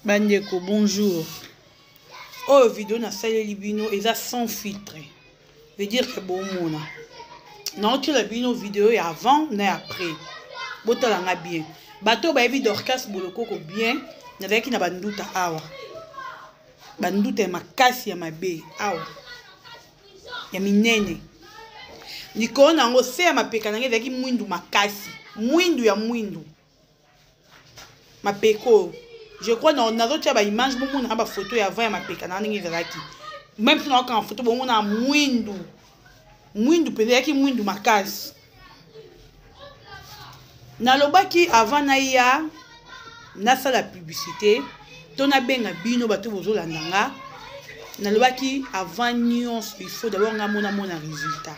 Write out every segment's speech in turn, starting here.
Bandeko bonjour. Oyo video nasaleli bino eza sans filtre. Veut dire que bomona. Naotiela bino video ya avant na ya après. Botala nga bien. Bato bayebi Dorcas Bolokoko bien, nazalaki na banduta awa. Banduta ya makasi ya mabe awa. Ya minene. Likolo na yango se ya mapeka na ngai ezalaki mwindu makasi. Mwindu ya mwindu. Mapeka oyo je crois nazotia ba image bomona na bafoto ya avant ya mapeka na ndenge ezalaki meme so naokanga foto bomona mwindu mwindu mpenza eyaki mwindu makasi nalobaki avant naya nasala publicité to nabenga bino bato bozolanda nga nalobaki avant nyonso il faut d'abord nga mona mona résultat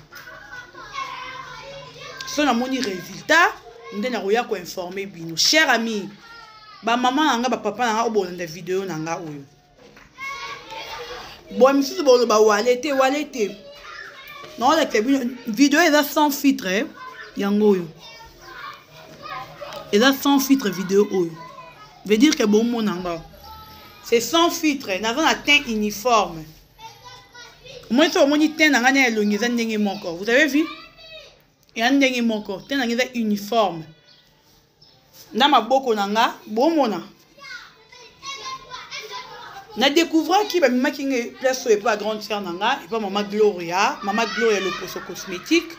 so namoni résultat nde nakoya koinforme bino cher ami bamama na nga bapapa na nga oyo bolanda video na nga oyo boye misusu boloba wale te wale te naolakisa bino video eza sans filtre eh? yango oyo eza sans filtre video oyo veut dire que bomona nga c'est sans filtre naza na teint uniforme omoni soki omoni teint na ngai na elongi eza ndenge moko vous avez vu ya ndenge moko te na nga eza uniforme na maboko na nga bomona na découvraki bamemaki ngai place oyo epa grande sœur na nga epa mama gloria mama gloria loposo cosmétique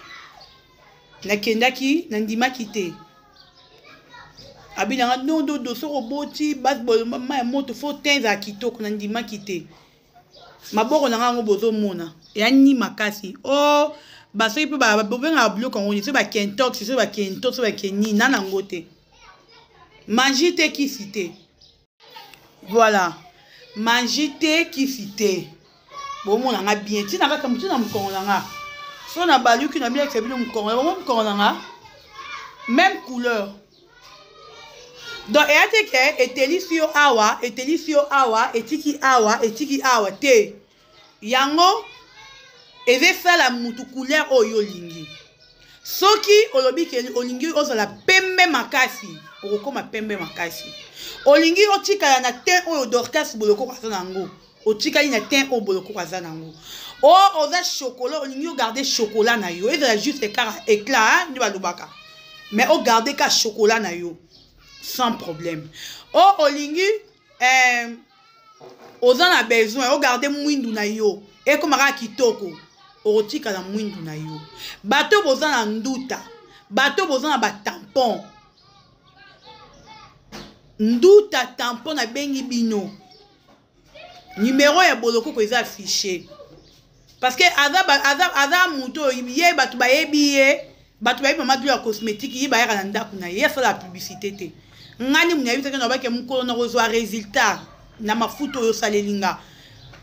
nakendaki nandimaki te abi na nga nondodo soki oboti ma ya moto fo te ezala kitoko nandimaki te maboko na nga yango bozomona ya ni makasi o oh, basoki mpe bobengaka biloko yango nini soki bakentox soki bakento soki bakeni na nango te manji te kisi te voilà manji te kisi te bomona nga bien ntina kaka motu na mokongo na nga so na baluki na bilakisa bino mokongo bongo mokongo na nga même couleur donc eya te ke etelisi yo awa etelisi yo awa etiki awa etiki awa te yango eza esala mutu couleur oyo olingi soki olobi ke olingi ozala pembe makasi okokoma pembe makasi olingi otikala na teint oyo dorcas bolokoko aza na yango otikali na teint oyo bolokoko aza na yango o oza chocolat olingi ogarde chocolat na yo ezala juste kaka éclat nde balobaka mais ogarde ka chocolat na yo sans problème o olingi eh, oza na besoin ogarde mwindu na yo ekoma kaka kitoko okotikala mwindu na yo bato boza na nduta bato boza na batampon nduta tampon nabengi bino numero ya bolokoko eza affiche parce que aza, aza, aza moto oyo ye bato bayebi ye bato bayebi mama ya cosmétique ye bayaka na ndako na ye asala publicité te ngai nde moto nayebisaki na bake mokolo na kozwa résultat na mafuta oyo osaleli nga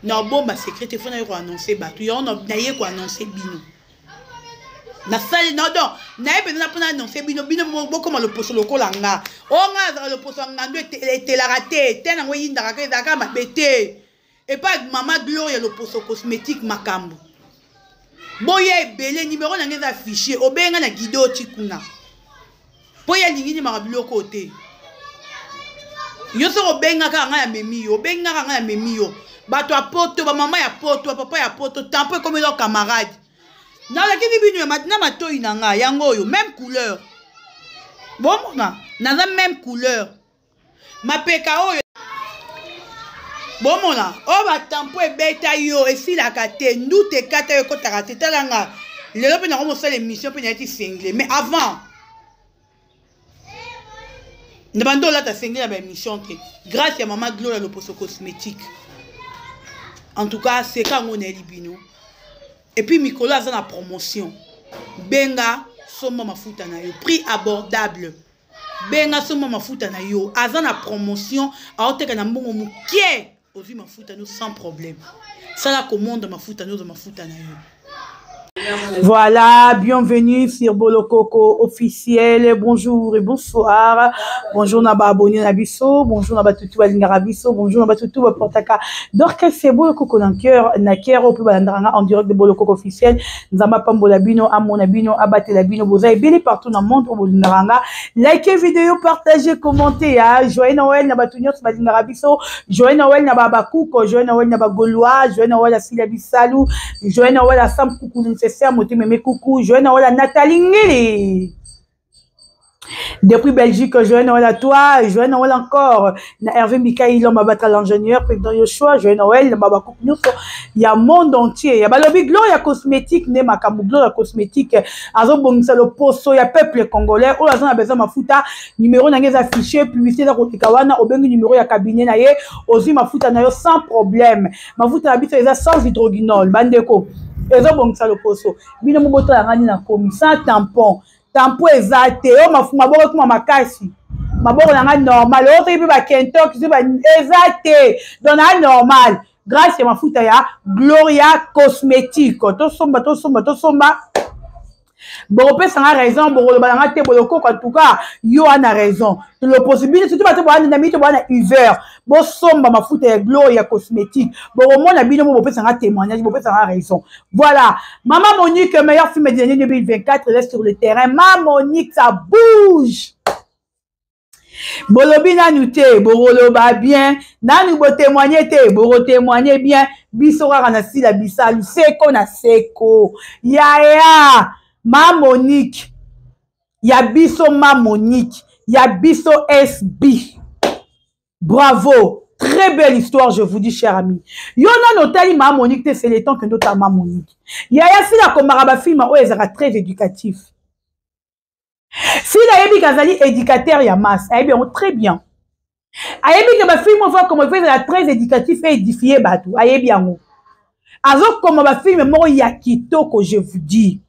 na obomba secret te fo naye koannonce bato yango naye koannonce bino nasali non donc naye mpenza mpo na annonce bino bino bokoma loposo lokola nga o oh, nga nazalaka loposo ya ngando etelaka te te nango eyindaka kaka ezalaka mabe te epai mama gloria loposo cosmétique makambo boya ebele nimero na ngai eza affiche obenga na guide oti kuna mpo ye alingi ndimaka biloko oyo te yo soki obengaka ngai amemi yo obengaka ngai amemi yo bato ya poto bamama ya poto bapapa ya poto tampo ekomeli yo camarade nalakisi bino na matoi na ngai yango oyo meme couleur bomona naza meme couleur mapeka oyo bomona oyo batampo ebeta yo esilaka te nduta ekata yo ekotaka te tala nga lelo mpe nango mosala émission mpe nayaki sengle mais avant na bando olata sengle na baémission te grâce ya mama gloria loposo cosmétique en tout cas seka yango nayeli bino epuis mikolo aza na promotion benga somba mafuta na yo prix abordable benga somba mafuta na yo aza na promotion aoteka na mbongo moke ozwi mafuta no sans problème sala commande mafuta no ozwa mafuta na yo. Voilà, bienvenue sur Bolokoko officiel. Bonjour et bonsoir. Bonjour na ba abonné na biso, bonjour na ba tutu balingaka biso, bonjour na ba tutu ba portaka. Dorcas c'est Bolokoko na cœur, na cœur oyo balandaka en direct de Bolokoko officiel. Nzamba pambola bino, amona bino, abatela bino, boza ebele partout na monde oyo bolingaka nga. Likez vidéo, partagez, commentez. Ah, joyeux Noël na batu nyonso balingaka biso. Joyeux Noël na ba bakuko, joyeux Noël na ba Gaulois, joyeux Noël à Sila Bisalu, joyeux Noël à Sam Kuku nécessaire, motema meme kuku, joyeux Noël à Nathalie Ngili. Depuis Belgique, joyeux Noël à toi, joyeux Noël encore. Na Hervé Mikaï, l'homme abattra l'ingénieur, président Yoshua, joyeux Noël, Baba Kuku nyonso. Il y a monde entier. Il y a balobi Gloria cosmétique, ne makambo Gloria cosmétique. Azo bongisa le poso, il y a peuple congolais. Oyo azo na besoin mafuta, numéro na ngeza affiché, publicité za kotika wana, obengi numéro ya cabinet na ye, ozwi mafuta na yo sans problème. Mafuta na biso eza sans hydroquinol, bandeko. Ezo bongisa le poso. Bino mobotala ngani na komi sans tampon. Tampon eza te. Oyo maboko ekoma makasi. Maboko na nga normal. Oyo soki pe ba kentok, soki ba eza te. Donc na normal. Grâce ya mafuta ya Gloria Cosmétique. Tosomba, tosomba, tosomba. Bokopesa nga raison, bokoloba na nga te, bolokoko en tout cas, yo ana raison. Le possibilité, surtout bato boana na mito boana hiver, bosomba mafuta ya Gloria Cosmétique. Bokomona bino mo bopesa nga témoignage, bopesa nga raison. Voilà, Maman Monique, meilleur film de l'année 2024, reste sur le terrain. Maman Monique, ça bouge. Bolobi nanu te, bokoloba bien, nanu botémoigner te, bokotémoigner bien. Biso kaka na Sila Bisalu, seko na seko. Yaya, Ma Monique, ya biso Ma Monique, ya biso SB. Bravo, très belle histoire, je vous dis, cher ami. Yo nanu otali Ma Monique te, c'est le temps que ndota Ma Monique. Yaya Sila komaka ba film oyo ezalaka très éducatif. Sila ayebi kazali éducateur ya masse, ayebi yango très bien. Ayebi ke ba film oyo koma faut ezala très éducatif et édifier bato, ayebi yango. Azokoma ba film moko ya kitoko, je vous dis.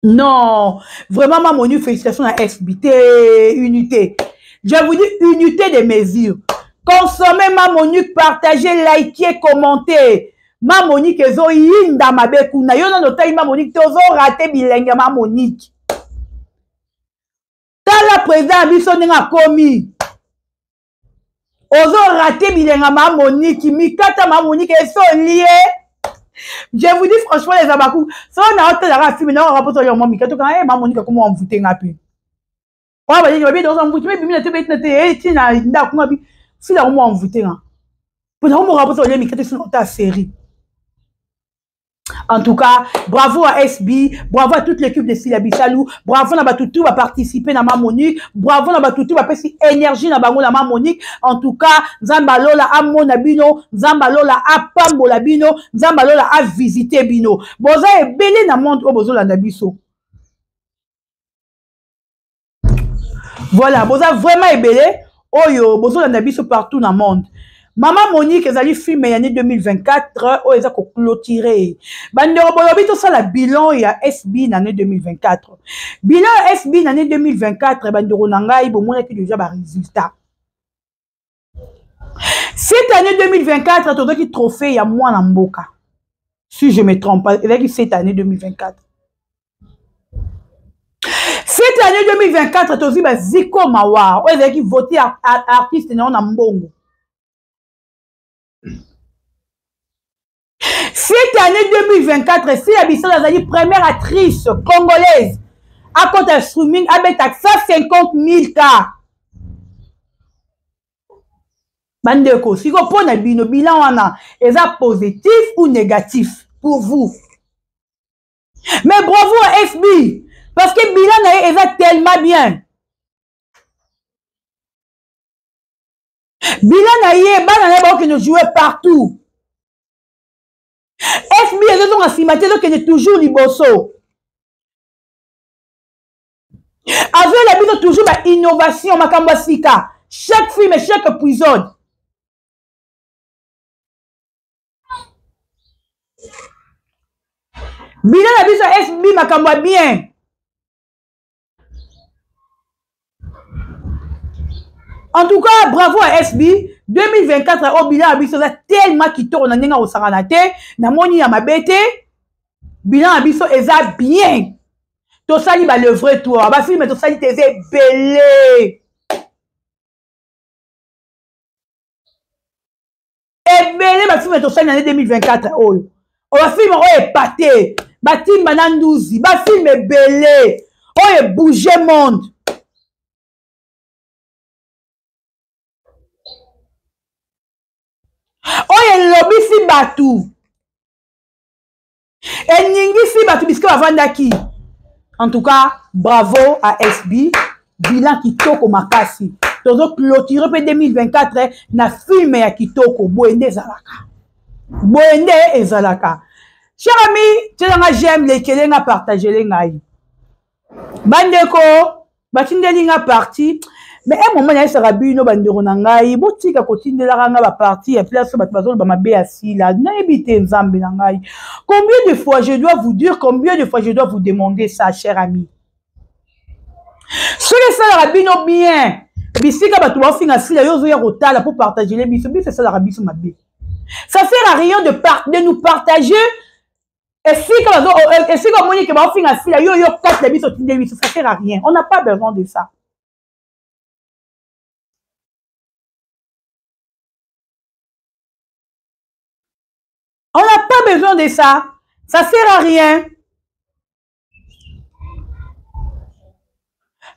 Non, vraiment ma Monique, félicitations à SBT, unité. Je vous dis unité de mesure. Consommez ma Monique, partagez, likez, commentez. Ma Monique ezo yinda mabe kuna. Yo nano otali ma Monique te, ozo rater bilenge ma Monique. Tala président ya biso ndenge akomi. Ozo rater bilenge ma Monique, mikata ma Monique eso lié. Je vous dis franchement les abakou, so na otalaka film na rapport yo mika to kan eh ma Monique comment envoûter ngapi. Oyo ba ba bien envoûter mais bimina te betina te eh tina ndako ngapi. Sila comment envoûter nga. Pour na mo rapport yo mikata so ta série. En tout cas, bravo à SB, bravo à toute l'équipe de Sila Bisalu, bravo na batutu ba participer na ma Monique, bravo na batutu ba pesi énergie na bango na ma Monique. En tout cas, Nzamba Lola amona bino, Nzamba Lola apambola bino, Nzamba Lola a visité bino. Boza ebele na monde oyo bozolanda biso. Voilà, boza vraiment ebele oyo bozolanda biso partout na monde. Maman Monique ezali film ya année 2024 oyo eza ko clôturer. Bandeko bolobi tosala bilan ya SB na année 2024. Bilan ya SB na année 2024 bandeko na ngai bomonaki déjà ba résultats. Cette année 2024 tozwaki trophée ya mwana mboka. Si je me trompe pas, ezalaki cette année 2024. Cette année 2024 tozwi ba Ziko Mawar oyo ezalaki voté artiste na yo na mbongo. Cette année 2024, Sila Bisalu azali première actrice congolaise akota streaming abeta 150 000 cas. Bandeko, siko pona bino bilan wana eza positif ou négatif pour vous? Mais bravo à SB parce que bilan na ye eza tellement bien. Bilan na ye bana na ye bakokende jouer partout. SB ezozonga nsima te, ezokende toujours liboso. Azoyela biso toujours ba innovation, makambo ya sika. Chaque film, chaque épisode. Bilan na biso SB makambo ya bien. En tout cas, bravo à SB. 2024, au bilan ya biso eza tellement kitoko na ndenge akosakana te. Namoni ya mabe te. Bilan na biso eza bien. Tosali ba le vrai tour, ba film tosali te eza ebele. Ebele ba film tosali na 2024 oyo. Ba film oyo epate, batimba na nduzi, ba film ebele oyo ebouge monde. Oyo elobisi bato, eningisi bato bisika bavandaki. En tout cas, bravo à SB, bilan kitoko makasi. Tozo clôturer pe 2024 na film ya kitoko, boye nde ezalaka, boye nde ezalaka. Cher ami, tielanga j'aime, lekele nga, partagele ngai. Bandeko batindeli nga parti, mais un moment nayesaka bino bandeko na ngai, botika kotindelaka nga baparti ya place bato bazoloba mabe ya Sila. Nayebi te, Nzambe na ngai, combien de fois je dois vous dire, combien de fois je dois vous demander ça, cher ami? Soki esalaka bino bien, bisika bato baofinga Sila, yo ozoya kotala po partagele biso, biso esalaka biso mabe. Ça sert à rien de, de nous partager esika bazo esika omoni ke baofinga Sila, yo yo kati na biso otindeli biso, ça sert à rien, on n'a pas besoin de ça. On n'a pas besoin de ça. Ça sert à rien.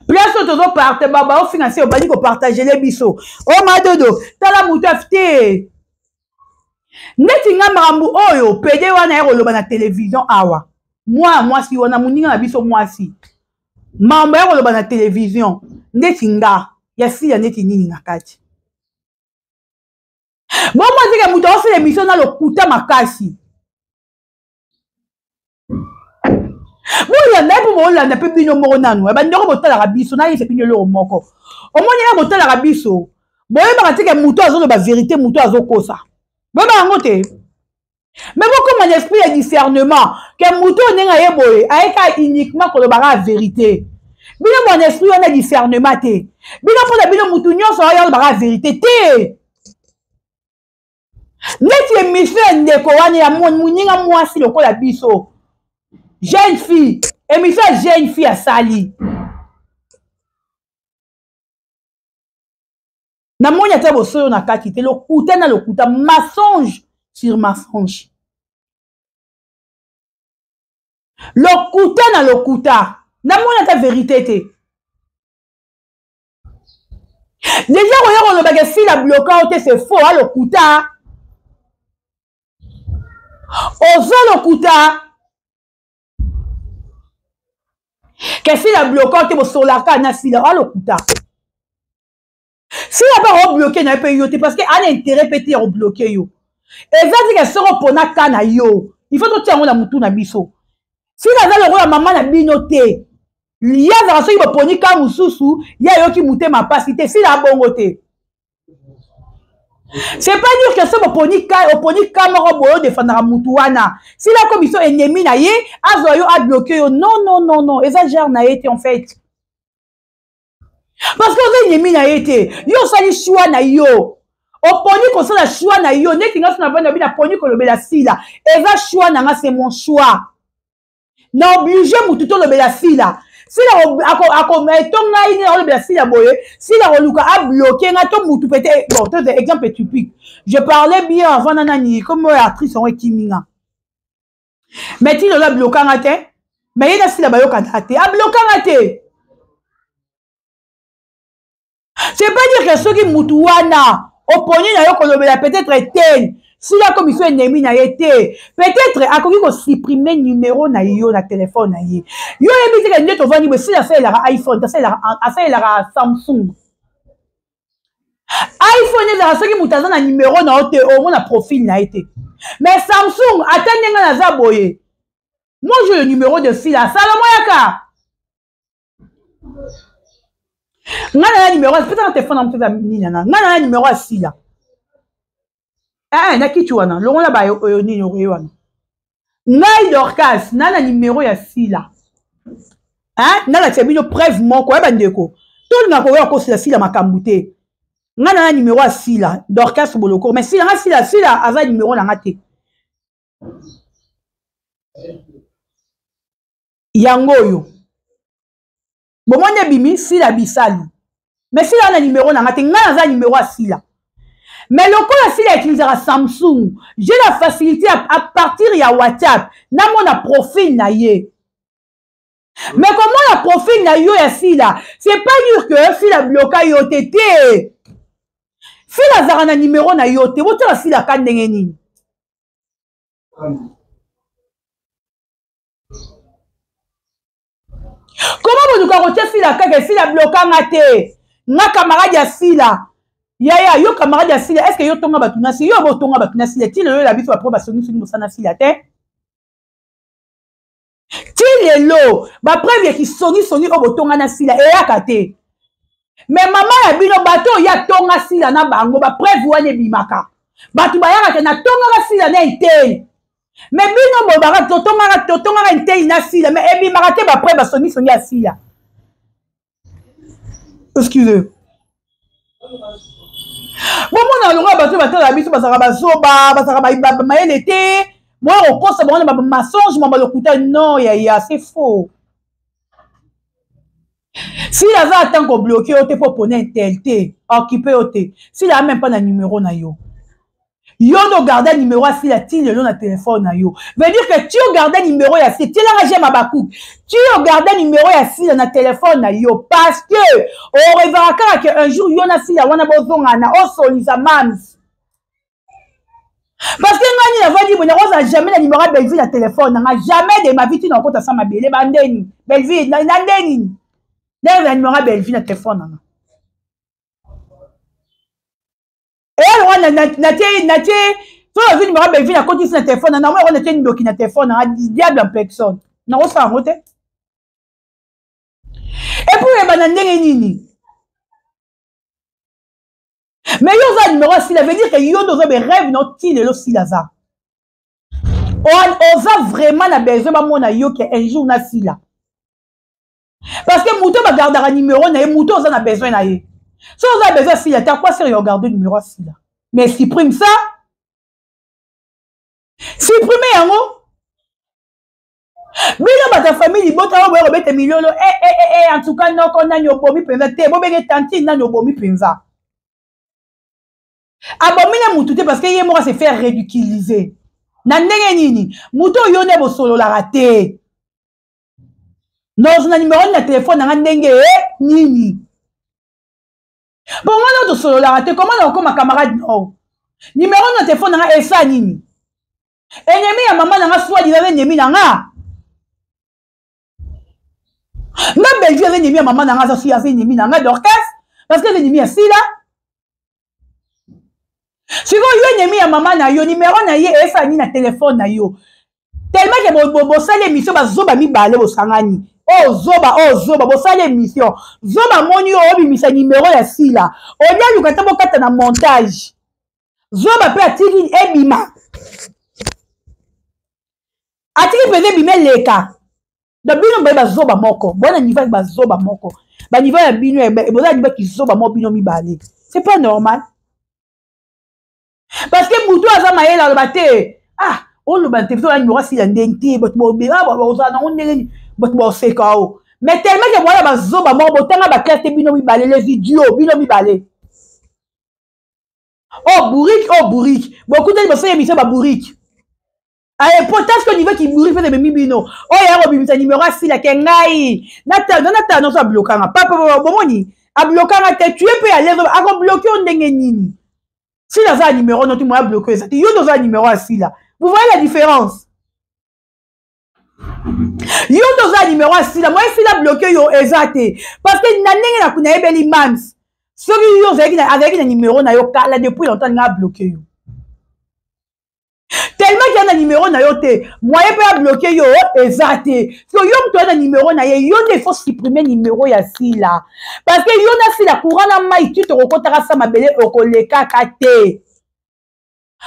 Place oyo tozoparte baofinga se obandi kopartagele biso o madodo, tala moto afite neti nga makambo oyo pede wana ya koloba na televizio awa. Mwana mwasi wana, moninga na biso mwasi, makambo ya koloba na televizio ndeti nga ya Sila neti nini na kati bongo atike moto aosala emission na lokuta makasi. Bolanda ye mpo bolanda mpe bino moko nanu bandeko botalaka biso, nayebisa bino eloko moko. Omoni ya botalaka biso, boyebaka teke moto azoloba verité, moto azokosa, boyebaka yango te. Me bokoma na esprit ya discernement ke moto oyo ndenge aye boye, ayeka uniquement kolobaka verité. Bino mwana esprit wana discernement te. Bino mpona bino motu nyonso ayo alobaka verité te. Neti émission ya ndeko wana ya moninga mwasi lokola biso, jeune fille, émission ya jeune fille asali, namoni ata bosoyo na kati te. Lokuta na lokuta, mensonge sur mensonge, lokuta na lokuta, namoni ata vérité te. Deja koya kolobaka Sila bloka o te, c'est faux, alokuta, oza lokuta ke Sila bloka o te. Bosolaka na Sila, alokuta. Sila mpe akobloke na ye mpe yo te, parce que ana intérêt mpe te ya kobloke yo. Eza tika soki opona ka na yo, il faut totia yango na mutu na biso. Sila aza lokola mama na bino te. Ye azalaka soki boponi ka mosusu, ye ayoki motema mpasi te. Sila abongo te. C'est pas dire que so boponi ka, oponi ka moko boye, odefendaka mutu wana, sila akomi so ennemi na ye, azwa yo abloke yo. Non, non, non, non, eza genre na ye te en fait, parce que oza ennemi na ye te. Yo osali choix na yo, oponi kosala choix na yo. Neti nga so na vandi, naponi kolobela Sila, eza choix na nga, c'est mon choix. Na oblige mutu tolobela Sila, Sila to ngai nde nakolobela Sila boye, Sila koluka abloke nga to mutu pete. Bon, to exemple typique, je parlais bien avant na nani comme oyo actrice yango ekimi nga, mais ti lelo ablokanga te. Mais ye na Sila bayokana te, ablokanga te. C'est pas dire que soki mutu wana oponi na yo kolobela peut-être tel, Sila akomi so ennemi na ye te. Peut-être akoki kosupprime numéro na yo na telefone na ye. Yo oyebi te ke nde tovandi boye, Sila asalelaka iPhone, asalelaka Samsung. iPhone ezalaka soki moto aza na numéro na yo te, omona profil na ye te. Mais Samsung, ata ndenge naza boye, moi j'ai le numéro de Sila Salomo yaka ngai na na numéro pesa na telefone na moto eza nini na ngai na na numéro ya Sila. Eh, na kiti wana longola ba oyo nini oye wana. Ngai Dorcas na na numéro ya Sila, hein, nalakisa bino preuve moko ya bandeko. Tolinga koya kosila Sila makambo te. Ngai na na numéro ya Sila, Dorcas Boloko, mais Sila nga Sila, Sila aza numéro na nga te. Yango oyo bomoni ebimi Sila Bisalu, mais Sila na numéro na nga te, ngai naza numéro ya Sila. Mais lokola Sila utilisaka Samsung, j'ai la facilité à partir ya WhatsApp namona profil na ye. Mais komona profil na yo ya Sila, c'est pas dire que Sila bloka yo te te. Sila azalaka na numéro na yo te. Botala Sila ka ndenge nini. Koma boluka kotia Sila kaka, Sila bloka nga te, nga camarade ya Sila. Yaya, yo camarade ya Sila, est ce que yo tonga bato na Sila? Yo botonga bato na Sila ti lelo, oyela biso bapro basongisongi mosana Sila te ti lelo. Bapreuve ya kisongisongi oyo botonga na Sila eyaka te. Mais mama ya bino, bato oyo atonga Sila na bango, bapreuve wana ebimaka. Bato bayaka te natongaka Sila na eteli. Mais bino bolobaka totongaka, totongaka entei na Sila, mais ebimaka te bapreuve basongisongi ya Sila. Excusez, bomona lokola bato batala biso bazalaka bazoba, bazalaka mayele te. Moya kokosa bango na bamasonge, mwa balokuta. Non yaya, c'est faux. Sila aza atan kobloke yo te mpo pona intel te, occupé yo te. Sila a même pas na numéro na yo. Yo nde ogarda numéro ya Sila ti lelo na telefone na yo. Veut dire que tu ogarda numéro ya Sila, tielanga j'aime abaku. Tu ogarda numéro ya Sila na telefone na yo parce que orevaka kaka ke un jour yo na Sila wana bozongana, osolisa mams. Parce que ngai nini navandi boye, nakozala jamais na numéro ya Bellevue na telefone na nga, jamais de ma vie. Ntina okota sa mabele bandeni Bellevue na nde nini ndenge na numéro ya Bellevue na telefone na nga eyalo wana natie natie so nazwi numéro ya Bellevue, nakotisi na telefone na nango yango, natie ndoki na telefone na nga, diable en personne. Nakosala yango te. Et puis oyeba na ndenge nini? Mais yo oza numéro ya Sila, veut dire que yo nde oza berêve na ti lelo. Sila aza, oza vraiment na besoin bamona yo ke un jour na Sila, parce que moto bagardaka numéro na ye, moto oza na besoin na ye. So oza na besoin ya Sila te, à quoi sert ya ogarde numéro ya Sila? Mais supprime ça, supprime yango. Bino bato ya famille libota oyo boya kobeta milolo, eh, eh, eh, eh, en tout cas noko nani obomi mpenza te, bobenge tantine nani obomi mpenza. Abomi na mutu te, parce que ye moko se faire ridiculiser na ndenge nini? Motu oyo nde bosololaka te, nozwa na nimero na telefone nanga ndenge nini? Bongo wana tosololaka te, koma na okoma camarade no nimero na telefone nanga esa nini? Ennemi ya mama nanga, soi-disant aza ennemi na nga. Nga Bellevue aza ennemi ya mama na nga, aza aza ennemi na nga Dorcas, parce que aza ennemi ya Sila. Sikoyo yo ennemi ya mama na yo, nimero na ye esala nini na telefone na yo? Tellement ke bosali émission, bazoba mibale bosangani, oyo zoba, oyo zoba, bosali émission, zoba moni oyo obimisa nimero ya Sila, olia luka te bokata na montage. Zoba mpe atiki ebima, atiki mpenza ebima eleka. Donc bino boye bazoba moko boya na niveau ya bazoba moko, baniveau ya bino boza na niveau ya kizoba moko bino mibale. C'est pas normal, parce que motu aza mayele aloba te, ah, oloba te biso na numéro asila ndenge te, bato bozala nango ndenge nini, bato boseka o. Mais tellement ke boya bazoba moko, botanga baklasse te bino mibale, les idiots bino mibale. Oh bourrique, oh bourrique, bokutani bosala émission babourrique. Aye po parce que niveau ki bourrique mpe ememi bino oyo ya kobimisa numéro asila ke ngai natala nyonso ablokanga papa. Bomoni ablokanga te, tue mpe aleze akobloke yo ndenge nini? Sila aza na numéro noti moya bloke eza te. Yo nde oza na numéro ya Sila, vous voyez la différence? Yo nde oza na numéro ya Sila, moya Sila bloke yo eza te, parce que na ndenge nayebeli mams, soki yo azalaki na numéro na yo kala, depuis longtemps nga abloke yo. Tellement ke na numéro na yo te, moyen mpe abloke yo eza te. So yo moto oya na numéro na ye, yo nde il faut supprimer numéro ya Sila, parce que yo na Sila courant na mai ti tokokotaka sa mabele, okolekaka te.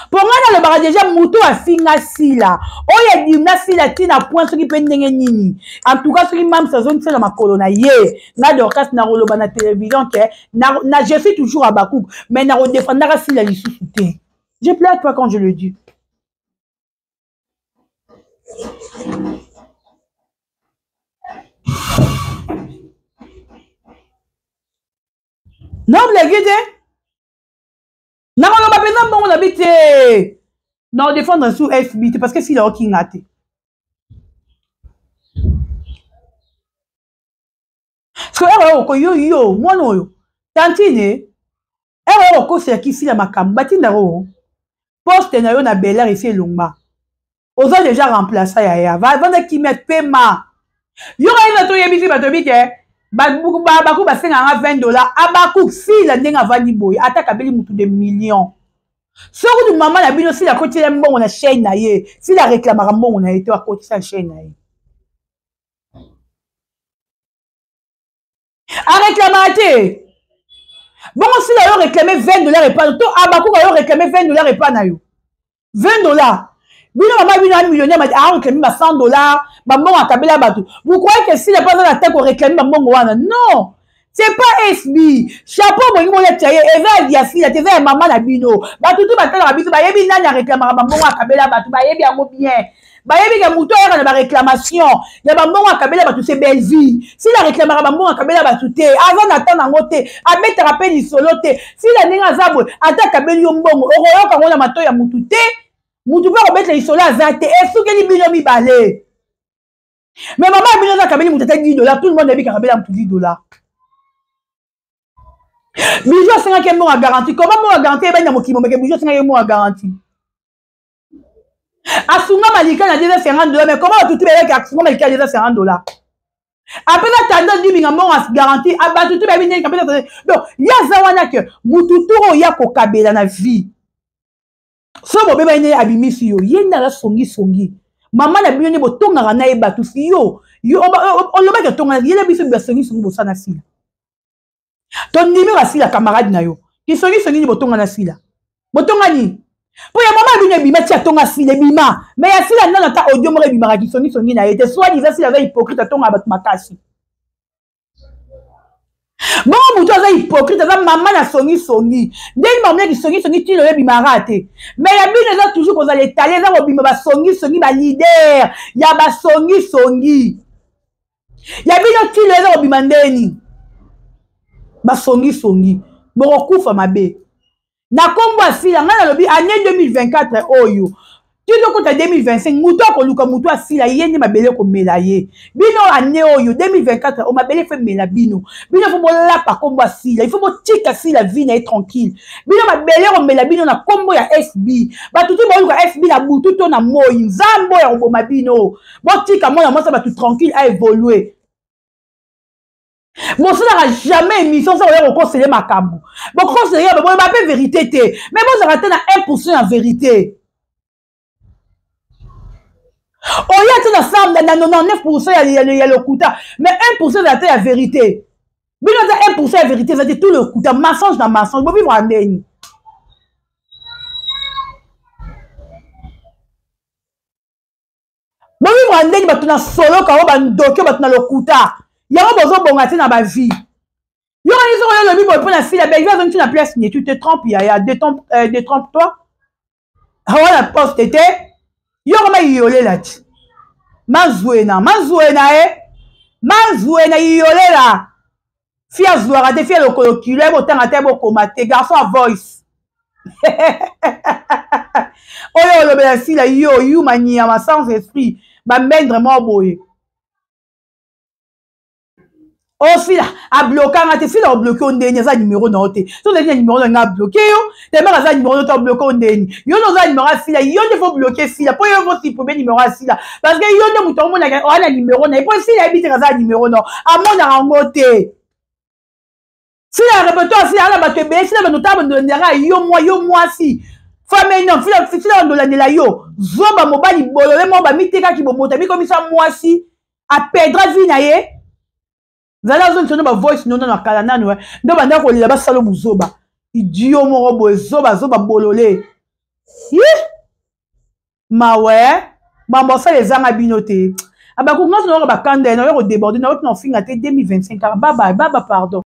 Mpo ngai nalobaka deja, moto afinga Sila oyo edimna Sila ntina point soki mpe ndenge nini. En tout cas soki mams azongisela makolo na ye, nga Dorcas nakoloba na télévision ke na je suis toujours abakouk, mais nakodefendaka Sila lisusu te. Je plaide pas quand je le dis. Naoblage te, nakoloba mpenza mbongo na bi te, na odefendre su FB te, parce que Sila okinga te. Soki ere oko yo yo mwana oyo tantine, ere okoselaki Sila makambo batindaka o poste na yo na Belair esi elongba, oza deja remplaça yaya, vanda kimia, pema. Yo kayeba toyebisi bato yebi ke baku basengaka 20 $. Abaku Sila ndenge avandi boye, ata kabeli mutu de million, soki kutu mama na bino Sila akotila mbongo na chaîne na ye, Sila reklamaka mbongo na ye to akotisa chaîne na ye, areklamaka te. Bongo Sila yo réclame 20 $ epa to Abakuka, yo réclame 20 $ epa na yo, 20 $. Bino mama bino ya millionnaire aréclame ba 100 $, bambongo akabela bato. Vous croyez que Sila mpo aza na te koréclame bambongo wana? Non, c'est pas SB. Chapeau bolingi boletia ye, eza ya Sila te, eza ya mama na bino. Bato tu batalaka biso bayebi nani areklamaka bambongo akabela bato, bayebi yango bien. Bayebi ke moto ayaka na baréclamation ya bambongo akabela bato, c'est Bellevie. Sila areklamaka bambongo akabela bato te, aza na temps nango te, abetaka mpe lisolo te. Sila ndenge aza boye, ata akabeli yo mbongo, okoyoka yango na matoi ya mutu te, mutu mpe akobetela lisolo aza te, esukeli bino mibale. Mais mama ya bino aza akabeli moto ata 10 $, tout le monde ayebi kakabela moto 10 $. Bijou asengaki mbongo ya garantie. Comment mbongo ya garantie eyebani na mokili momeke? Bijou asengaki mbongo ya garantie, asunga Malika na 250 $. Mais comment bato tu bayebaki asunga Malika na 250 $? Apesa tando dibinga mbongo ya garantie, bato tu bayebi ndenge apesa. Donc ye aza wana ke mutu turo oya kokabela na vie, so bobebani nde abimisi yo, ye nde aza songisongi. Mama na bino nde botongaka na ye bato yo yo olobaki otonga ye na biso basongisongi, bosana Sila, tondimi basila camarade na yo, kisongisongi nini botonga na Sila? Botonga nini? Mpo ya mama bino ebima ti atonga Sila ebima, mais ya Sila nano ata audio moko ebimaka kisongisongi na ye te. Soi-disant Sila aza hypocrite, atongaka bato makasi. Bongo moto aza hypocrite, aza mama na songisongi, ndenge mama ya kisongisongi tino oyo ebimaka te. Mais ya bino eza toujours kozala etale, eza kobima basongisongi, baleader ya basongisongi. Ya bino tino eza kobima ndeni basongisongi, bokokufa mabe na nkombo ya Sila. Ngai nalobi année 2024 oyo ti tokota 2025, moto akoluka moto asila ye nde mabele komela ye. Bino année oyo 2024 o mabele faut emela bino. Bino faut bolapa nkombo asila, il faut botika Sila vie na ye tranquille. Bino mabele komela bino na nkombo ya SB. Bato ti boluka SB na butu to na moi, Nzambe oyo akoboma bino. Botika mwana mwasi bato tranquille, aévolue. Bosalaka jamais émission sa oya kokosele makambo, bokosele ya boyeba mpe vérité te, mais bozalaka te na 1 % ya vérité. Oya te na 99 % ya lokuta, mais 1 % ezala te ya vérité. Bino ata 1 % ya vérité eza te, tout lokuta, mensonge na mensonge. Bovivre ndeni? Bovivre ndenge bato na soloka oyo, bandoki oyo, bato na lokuta yango, bozobonga te na bavie. Yo kani soko yo olobi boye mpo na Sila, Belvi azongi na place ne. Tu te trompes yaya, détrompe toi, wana poste te. Yo koma iyolela ti mazwena mazwena e mazwena iyolela fi azwaka te, fi lokolo kilo ye botanga te, bokoma te, garçon a voice oyo olobela Sila. Yo yuma nyama sans esprit, bamendre moko boye. O Sila ablokanga te, Sila obloke o ndeni? Aza numero na yo te. So ozali na numero na nga, abloke yo te. Maka aza numero na yo te, obloke o ndeni? Yo nde oza numero ya Sila, yo nde faut bloke Sila, mpo yo faut supprime numero ya Sila, parce que yo nde moto aomonaka oa na numero na ye, mpo Sila yebi te aza numero na yo, amonaka yango te. Sila ya répertoire, Sila ana bato ebele, Sila bando tala bandolandela yo mwa yo mwasi femme non Sila, Sila bandolandela yo zoba mobali bolole moko bamitekaki bomoto, amikomisa mwasi, apedra vie na ye. Zala azongisa no bavoice nono na kala nanu nde banda kolela, basala buzoba, idio moko boye, zoba zoba bolole ye mawe. Mambo asala ezanga bino te. Abaku ngaso nayoka bakanda ye, nayoka kodeborde, nayoki na ofinga te. 2025 kaka, baba baba, pardon.